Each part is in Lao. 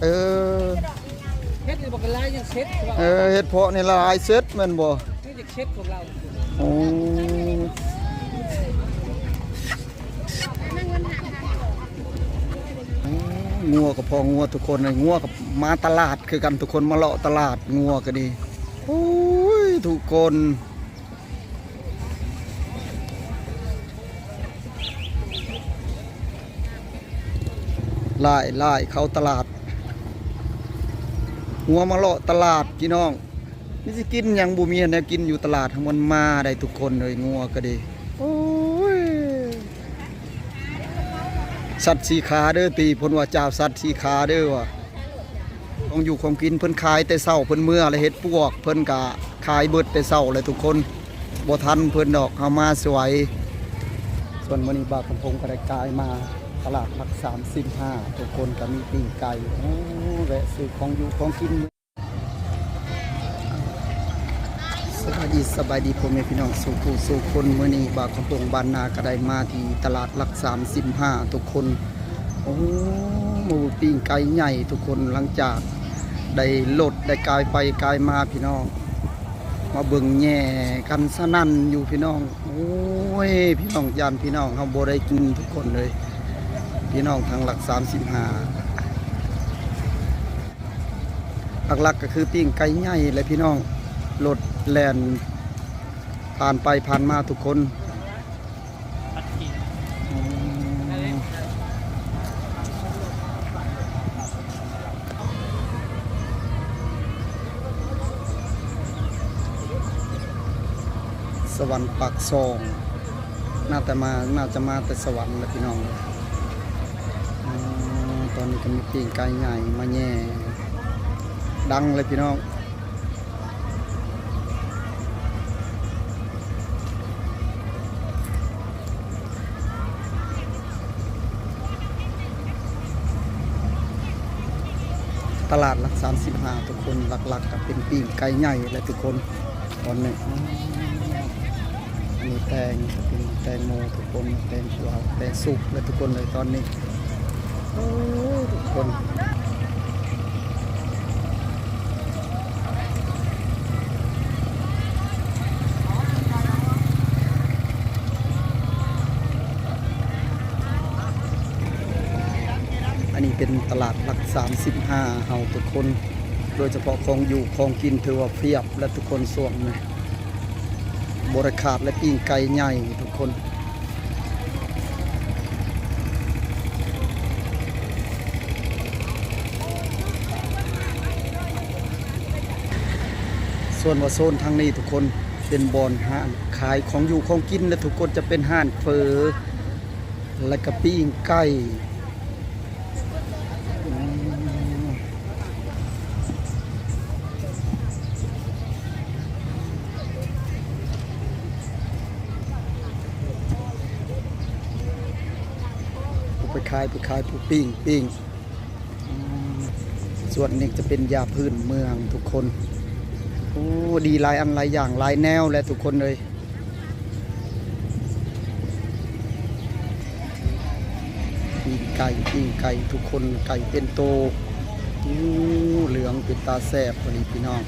ເອີ ເຮັດນີ້ບັກຫຼາຍຍັງເຊັດ ເອີ ເຫັດເຜາະນີ້ຫຼາຍເຊັດແມ່ນບໍ່? ນີ້ຈະເຊັດຂອງລາວ. ໂອ້ ງົວກໍພໍງົວທຸກຄົນເອີຍ ງົວກໍມາຕະຫຼາດຄືກັນທຸກຄົນ ມາເລາະຕະຫຼາດ ງົວກໍດີ. ໂອ້ຍ ທຸກຄົນ ຫຼາຍໆ ເຂົ້າຕະຫຼາດ ງົວມາເລາະຕະຫຼາດພີ່ນ້ອງ. ມີຊິກິນຫຍັງ ບໍ່ມີແນວກິນຢູ່ຕະຫຼາດ ມັນມາໄດ້ທຸກຄົນເອີຍ ງົວກໍດີ. ໂອ້ຍ ສັດສີ່ຂາເດີຕິ ເພິ່ນວ່າຈາວສັດສີ່ຂາເດີວ່າ. ຂອງຢູ່ຂອງກິນເພິ່ນຂາຍແຕ່ເຊົ້າ ເພິ່ນເມືອແລ້ວ ເຫັດປວກເພິ່ນກະຂາຍເບິດແຕ່ເຊົ້າແລ້ວທຸກຄົນ ບໍ່ທັນເພິ່ນດອກ ເຮົາມາສວຍ. ສ່ວນມື້ນີ້ບ່າວຄຳພົງກໍໄດ້ກາຍມາຕະຫຼາດຫຼັກສາມສິບຫ້າ ທຸກຄົນ ກໍມີປີ້ງໄກ່ ໂອ້ ແວະຊື້ຂອງຢູ່ຂອງກິນ. ສະບາຍດີ ສະບາຍດີພໍ່ແມ່ພີ່ນ້ອງສູ່ຜູ້ສູ່ຄົນ. ມື້ນີ້ບ່າວຄຳພົງບ້ານນາກໍໄດ້ມາທີ່ຕະຫຼາດຫຼັກສາມສິບຫ້າທຸກຄົນ. ໂອ້ ໝູປີ້ງໄກ່ໃຫຍ່ທຸກຄົນ ຫຼັງຈາກໄດ້ລົດໄດ້ກາຍໄປກາຍມາພີ່ນ້ອງ ມາເບິ່ງແຍ່ກັນສະນັ້ນຢູ່ພີ່ນ້ອງ. ໂອ້ຍ ພີ່ນ້ອງ ຢ້ານພີ່ນ້ອງເຮົາບໍ່ໄດ້ກິນທຸກຄົນເລີຍ ພີ່ນ້ອງທາງຫຼັກສາມສິບຫ້າ. ຫຼັກໆກໍຄືປີ້ງໄກ່ໃຫຍ່ແຫຼະພີ່ນ້ອງ ລົດແລ່ນຜ່ານໄປຜ່ານມາທຸກຄົນ. ສະຫວັນປາກຊ່ອງ ໜ້າແຕ່ມາ ໜ້າຈະມາແຕ່ສະຫວັນແຫຼະພີ່ນ້ອງ. ອໍ ຕອນນີ້ກໍມີປີ້ງໄກ່ໃຫຍ່ມາແຍ່ ດັງເລີຍພີ່ນ້ອງ. ຕະຫຼາດຫຼັກສາມສິບຫ້າທຸກຄົນ ຫຼັກໆກໍເປັນປີ້ງໄກ່ໃຫຍ່ແຫຼະທຸກຄົນ. ຕອນນີ້ ອັນນີ້ແຕງ ເປັນແຕງໂມທຸກຄົນ ແຕງຂຽວ ແຕງສຸກແລ້ວທຸກຄົນເອີຍຕອນນີ້. ໂອ້ ທຸກຄົນ ອັນນີ້ເປັນຕະຫຼາດຫຼັກສາມສິບຫ້າເຮົາທຸກຄົນ ໂດຍສະເພາະຂອງຢູ່ຂອງກິນຖືວ່າພຽບແລ້ວທຸກຄົນ ຊ່ວງນີ້ບໍ່ໄດ້ຂາດແລະ ປີ້ງໄກ່ໃຫຍ່ທຸກຄົນ. ສ່ວນວ່າໂຊນທາງນີ້ທຸກຄົນ ເປັນບ່ອນຮ້ານຂາຍຂອງຢູ່ຂອງກິນແລະ ທຸກຄົນ ຈະເປັນຮ້ານເຝີ ແລະກະປີ້ງໄກ່. ອືມ ຜູ້ໄປຂາຍ ຜູ້ຂາຍ ຜູ້ປີ້ງ ປີ້ງ. ອືມ ສ່ວນນີ້ຈະເປັນຢາພື້ນເມືອງທຸກຄົນ. ໂອ້ ດີຫຼາຍອັນຫຼາຍຢ່າງຫຼາຍແນວແຫຼະທຸກຄົນເອີຍ. ປີ້ງໄກ່ ປີ້ງໄກ່ທຸກຄົນ ໄກ່ເປັນໂຕ. ໂອ້ ເຫຼືອງເປັນຕາແຊບ ອັນນີ້ພີ່ນ້ອງ.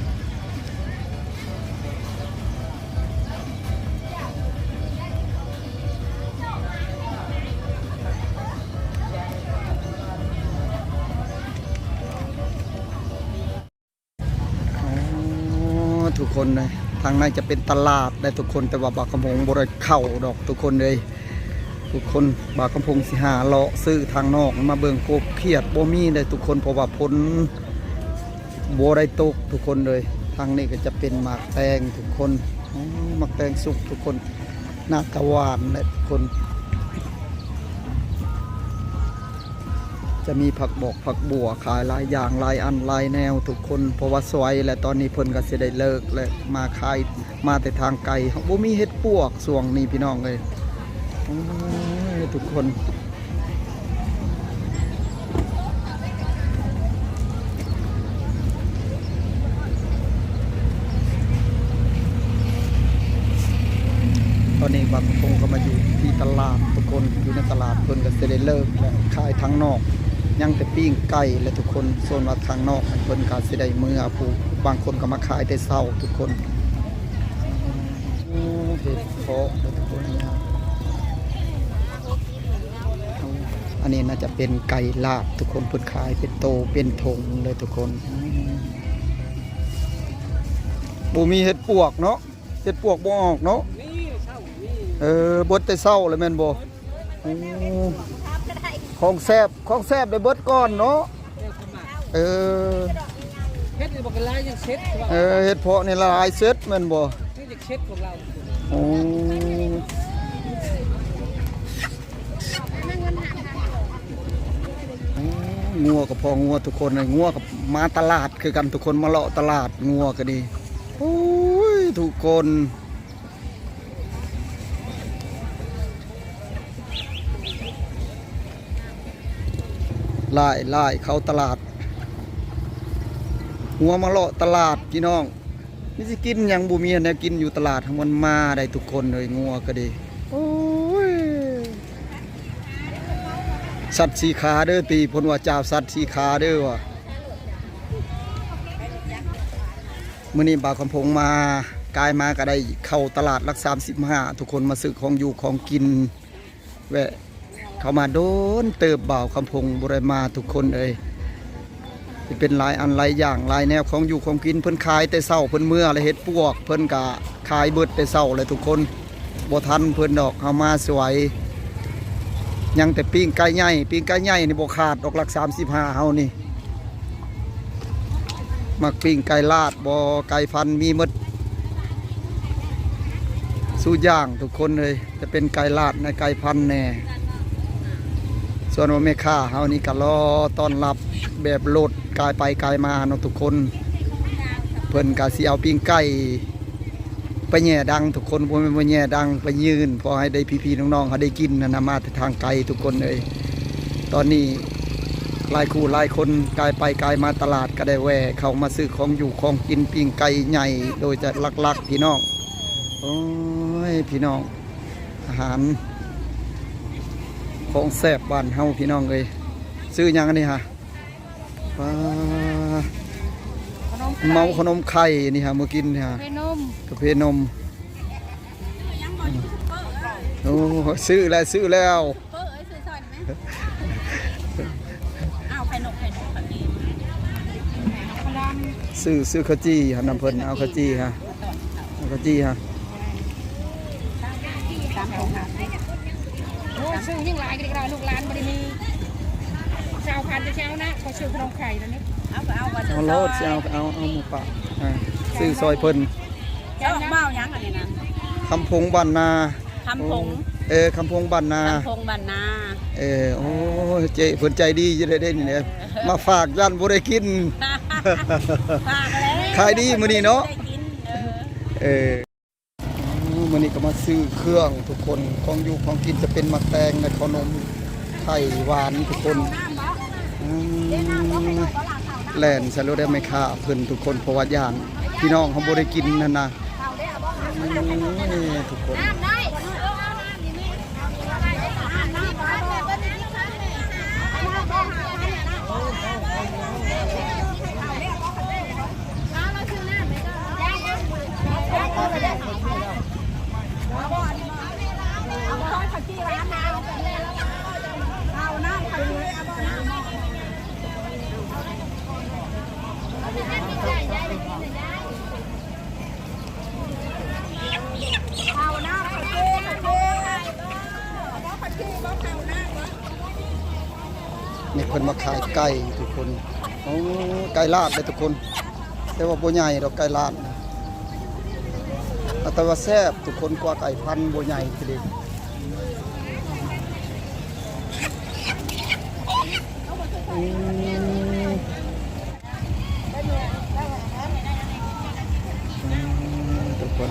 ໂອ້ ທຸກຄົນເອີຍ ທາງໃນຈະເປັນຕະຫຼາດໄດ໋ທຸກຄົນ ແຕ່ວ່າບ່າວຄຳພົງບໍ່ໄດ້ເຂົ້າດອກທຸກຄົນເອີຍ. ທຸກຄົນ ບ່າວຄຳພົງຊິຫາເລາະຊື້ທາງນອກມາເບິ່ງ ກົບຂຽດບໍ່ມີໄດ໋ທຸກຄົນ ເພາະວ່າຝົນບໍ່ໄດ້ຕົກທຸກຄົນເອີຍ. ທາງນີ້ກໍຈະເປັນໝາກແຕງທຸກຄົນ ໂອ້ ໝາກແຕງສຸກທຸກຄົນ ໜ້າຕາຫວານແຫຼະທຸກຄົນ. ຈະມີຜັກບອກຜັກບົ່ວຂາຍຫຼາຍຢ່າງຫຼາຍອັນຫຼາຍແນວທຸກຄົນ ເພາະວ່າສວຍແຫຼະ ຕອນນີ້ເພິ່ນກໍຊິໄດ້ເລີກແລ້ວ ມາຂາຍ ມາແຕ່ທາງໄກ ບໍ່ມີເຫັດປວກຊ່ວງນີ້ພີ່ນ້ອງເອີຍ. ໂອ້ຍ ທຸກຄົນ ຕອນນີ້ບ່າວຄຳພົງກໍມາຢູ່ທີ່ຕະຫຼາດທຸກຄົນ ຢູ່ໃນຕະຫຼາດເພິ່ນກໍຊິໄດ້ເລີກແລ້ວ ຂາຍທາງນອກ. ຍັງແຕ່ປີ້ງໄກ່ແຫຼະທຸກຄົນ. ສ່ວນວ່າທາງນອກນັ້ນເພິ່ນກໍຊິໄດ້ເມືອ ຜູ້ບາງຄົນກໍມາຂາຍແຕ່ເຊົ້າທຸກຄົນ. ໂອ້ ເຫັດເຜາະເດ້ທຸກຄົນ. ອັນນີ້ໜ້າຈະເປັນໄກ່ລາດທຸກຄົນ ເພິ່ນຂາຍເປັນໂຕເປັນຖົງເລີຍທຸກຄົນ. ບໍ່ມີເຫັດປວກເນາະ ເຫັດປວກບໍ່ອອກເນາະ. ເອີ ເບິດແຕ່ເຊົ້າແລ້ວແມ່ນບໍ່? ໂອ້ ຂອງແຊບ ຂອງແຊບໄດ້ເບິດກ່ອນເນາະ. ເອີ ເຫັດນີ້ບັກຫຼາຍຍັງເຊັດ ເອີ ເຫັດເຜາະນີ້ຫຼາຍເຊັດແມ່ນບໍ່? ຍັງເຊັດພວກເຮົາ. ໂອ້ ງົວກໍພໍງົວທຸກຄົນເອີຍ ງົວກໍມາຕະຫຼາດຄືກັນທຸກຄົນ ມາເລາະຕະຫຼາດ ງົວກໍດີ. ໂອ້ຍ ທຸກຄົນ ຫຼາຍໆ ເຂົ້າຕະຫຼາດ ງົວມາເລາະຕະຫຼາດພີ່ນ້ອງ. ມີຊິກິນຫຍັງ ບໍ່ມີແນວກິນຢູ່ຕະຫຼາດ ມັນມາໄດ້ທຸກຄົນເອີຍ ງົວກໍດີ. ໂອ້ຍ ສັດສີ່ຂາເດີຕິ ເພິ່ນວ່າຈາວສັດສີ່ຂາເດີວ່າ. ມື້ນີ້ບ່າວຄຳພົງມາ ກາຍມາກໍໄດ້ເຂົ້າຕະຫຼາດຫຼັກສາມສິບຫ້າ ທຸກຄົນ ມາຊື້ຂອງຢູ່ຂອງກິນ. ແວະເຂົ້າມາໂດນເຕີບ ບ່າວຄຳພົງບໍ່ໄດ້ມາທຸກຄົນເອີຍ. ຊິເປັນຫຼາຍອັນຫຼາຍຢ່າງຫຼາຍແນວ ຂອງຢູ່ຂອງກິນ ເພິ່ນຂາຍແຕ່ເຊົ້າ ເພິ່ນເມືອແລ້ວ ເຫັດປວກເພິ່ນກະຂາຍເບິດແຕ່ເຊົ້າແລ້ວທຸກຄົນ ບໍ່ທັນເພິ່ນດອກ ເຮົາມາສວຍ. ຍັງແຕ່ປີ້ງໄກ່ໃຫຍ່ ປີ້ງໄກ່ໃຫຍ່ນີ້ບໍ່ຂາດດອກ ຫຼັກສາມສິບຫ້າເຮົານີ້. ມັກປີ້ງໄກ່ລາດບໍ່ ໄກ່ພັນມີໝົດສູ່ຢ່າງທຸກຄົນເອີຍ ຈະເປັນໄກ່ລາດແດ່ ໄກ່ພັນແດ່. ສ່ວນວ່າແມ່ຄ້າເຮົານີ້ກໍລໍຕ້ອນຮັບແບບລົດກາຍໄປກາຍມາເນາະທຸກຄົນ. ເພິ່ນກໍຊິເອົາປີ້ງໄກ່ ໄປແຫຍ່ດັງທຸກຄົນ ບໍ່ແມ່ນວ່າແຫຍ່ດັງ ໄປຍື່ນ ພໍໃຫ້ໄດ້ພີ່ໆນ້ອງໆເຮົາໄດ້ກິນຫັ້ນນະ ມາແຕ່ທາງໄກທຸກຄົນເອີຍ. ຕອນນີ້ຫຼາຍຄູ່ຫຼາຍຄົນກາຍໄປກາຍມາຕະຫຼາດ ກໍໄດ້ແວ່ເຂົ້າມາຊື້ຂອງຢູ່ຂອງກິນ ປີ້ງໄກ່ໃຫຍ່ໂດຍຈະຫຼັກໆ ພີ່ນ້ອງ. ໂອ້ຍ ພີ່ນ້ອງ ອາຫານຂອງແຊບບ້ານເຮົາ ພີ່ນ້ອງເອີຍ. ຊື້ຫຍັງອັນນີ້ຫະ? ປາ ຂະໜົມໄຂ່ ເມົາຂະໜົມໄຂ່ນີ້ຫາ ມື້ກິນນີ້ຫາ ກາເຟນົມ ກາເຟນົມ. ໂອ້ ຊື້ແລ້ວ ຊື້ແລ້ວ ເອີ ຊື້ຊ່ອຍໄດ້ໄໝ? ເອົາໄຂ່ນົກ ໄຂ່ນົກ ໄຂ່ນົກ ຊື້ ຊື້ເຂົ້າຈີ່ຫານຳເພິ່ນ ເອົາເຂົ້າຈີ່ຫາ ເອົາເຂົ້າຈີ່ຫາ. ໂອ້ຍ ຊື້ຍິ່ງຫຼາຍກໍດີ ລູກຫຼານບໍ່ໄດ້ມີ ຊາວພັນຈະເອົານະ ຂໍຊື້ຂະໜົມໄຂ່ແລ້ວນີ້ ເອົາກໍເອົາ ເອົາໂລດ ຊິເອົາກໍເອົາ ເອົາໝູ່ປະ ຊື້ຊ່ອຍເພິ່ນ. ເຈົ້າເວົ້າຫຍັງອັນນີ້ນະ? ຄຳພົງບ້ານນາ ຄຳພົງ ເອີ ຄຳພົງບ້ານນາ ຄຳພົງບ້ານນາ. ເອີ ໂອ້ຍ ເຈ້ເພິ່ນໃຈດີຢູ່ເດ້ນີ້ ມາຝາກຢ້ານບໍ່ໄດ້ກິນ. ຝາກແລ້ວ ຂາຍດີມື້ນີ້ເນາະ ໄດ້ກິນ ເອີ ເອີ. ມື້ນີ້ກໍມາຊື້ເຄື່ອງທຸກຄົນ ຂອງຢູ່ຂອງກິນ ຈະເປັນໝາກແຕງ ແລະ ເຂົ້າໜົມໄຂ່ຫວານທຸກຄົນ. ອືມ ແລ່ນໃສ່ລົດແລ້ວແມ່ຄ້າເພິ່ນທຸກຄົນ ເພາະວ່າຢ້ານພີ່ນ້ອງເຮົາບໍ່ໄດ້ກິນຫັ້ນນະ. ໂອ້ຍ ທຸກຄົນ ນີ້ເພິ່ນມາຂາຍໄກ່ທຸກຄົນ. ໂອ້ ໄກ່ລາດເດ້ທຸກຄົນ ແຕ່ວ່າບໍ່ໃຫຍ່ດອກໄກ່ລາດນະ ແຕ່ວ່າແຊບທຸກຄົນ ກວ່າໄກ່ພັນບໍ່ໃຫຍ່ທີເດ. ອືມ ອືມ ທຸກຄົນ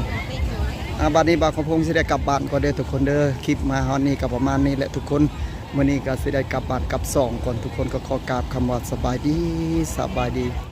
ອ່າ ບັດນີ້ບ່າວຄຳພົງຊິໄດ້ກັບບ້ານກ່ອນເດີທຸກຄົນເດີ. ຄລິບມາຮອດນີ້ກໍປະມານນີ້ແຫຼະທຸກຄົນ ມື້ນີ້ກໍຊິໄດ້ກັບບ້ານກັບຊ່ອງກ່ອນ. ທຸກຄົນກໍຂໍກາບຄຳວ່າສະບາຍດີ ສະບາຍດີ.